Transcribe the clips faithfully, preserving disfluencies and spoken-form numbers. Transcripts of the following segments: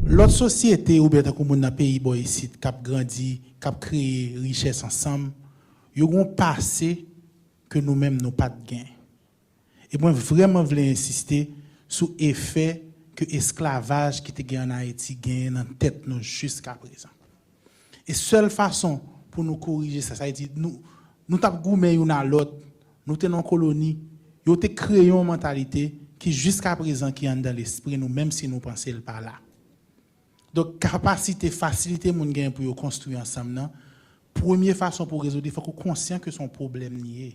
Lòt sosyete oubyen tankou moun nan peyi bò isit k ap grandi, k ap kreye richès ansanm, yo gen yon pase ke nou menm nou pa t gen. E mwen vrèman vle ensiste sou efè ke esklavaj ki te gen ann Ayiti genyen nan tèt nou jiskaprezan. E sèl fason pou nou korije sa, sa vle di nou, nou t ap goumen youn a lòt, nou te nan koloni, yo te kreye yon mantalite ki jiskaprezan ki anndan lespri nou, menm si nou panse l pa la. Donk, kapasite, fasilite moun genyen pou yo konstwi ansanm nan, premye fason pou w rezoud li, fòk ou konsyan ke se yon pwoblèm li ye.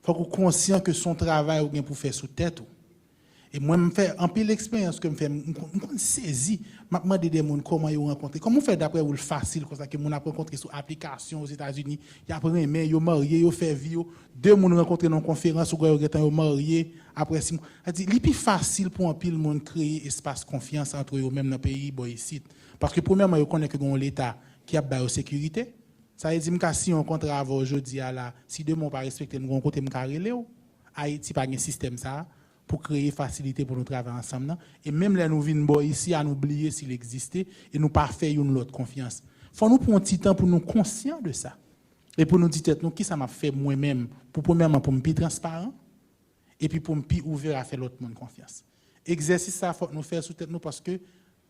Fòk ou konsyan ke se yon travay ou gen pou fè sou tèt ou. E mwen, m fè anpil eksperyans ke m fè, m, m konn, m konn sezi. M ap mande de moun kòman yo rankontre. Kòman w fè, daprè ou, l fasil konsa ke moun ap rankontre sou aplikasyon Ozetazini, y ap renmen, yo marye, yo fè vi yo. De moun rankontre nan yon konferans, ou wè yo gentan yo marye, apre sis mwa. Sa di, li pi fasil pou anpil moun kreye espas konfyans antre yo menm nan peyi bò isit. Paske premyèman, yo konnen ke gen yon Leta ki ap ba yo sekirite. Sa vle di, m ka siyen yon kontra avè w jodi a la, si demen w pa respekte l, m gen yon kote m ka rele w. Ayiti pa gen sistèm sa a pou kreye fasilite pou nou travay ansanm nan. E menm lè nou vin bò isi a, nou bliye si l egziste e nou pa fè youn lòt konfyans. Fò nou pran yon ti tan pou nou konsyan de sa. E pou nou di tèt nou, kisa m ap fè mwen menm pou, premyèman, pou m pi transparan, epi pou m pi ouvè a fè lòt moun konfyans. Egzèsis sa a, fòk nou fè l sou tèt nou, paske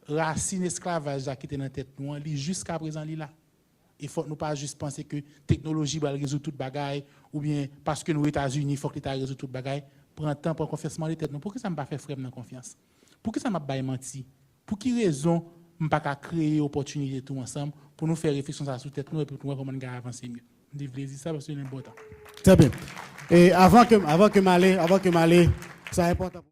rasin esklavaj la ki te nan tèt nou an, li jiskaprezan li la. E fòk nou pa jis panse ke teknoloji pral rezoud tout bagay, oubyen paske nou Etazini, fòk Leta rezoud tout bagay. Pran tan, pran konfyans, mande tèt nou, poukisa m pa fè frè m nan konfyans? Poukisa m ap bay manti? Pou ki rezon m pa ka kreye opòtinite tou ansanm pou nou fè refleksyon sa a sou tèt nou epi pou nou wè kòman n ka avanse mye? M te vle di sa paske li enpòtan. Trè byen. E avan ke, avan ke m ale, avan ke m ale, sa enpòtan.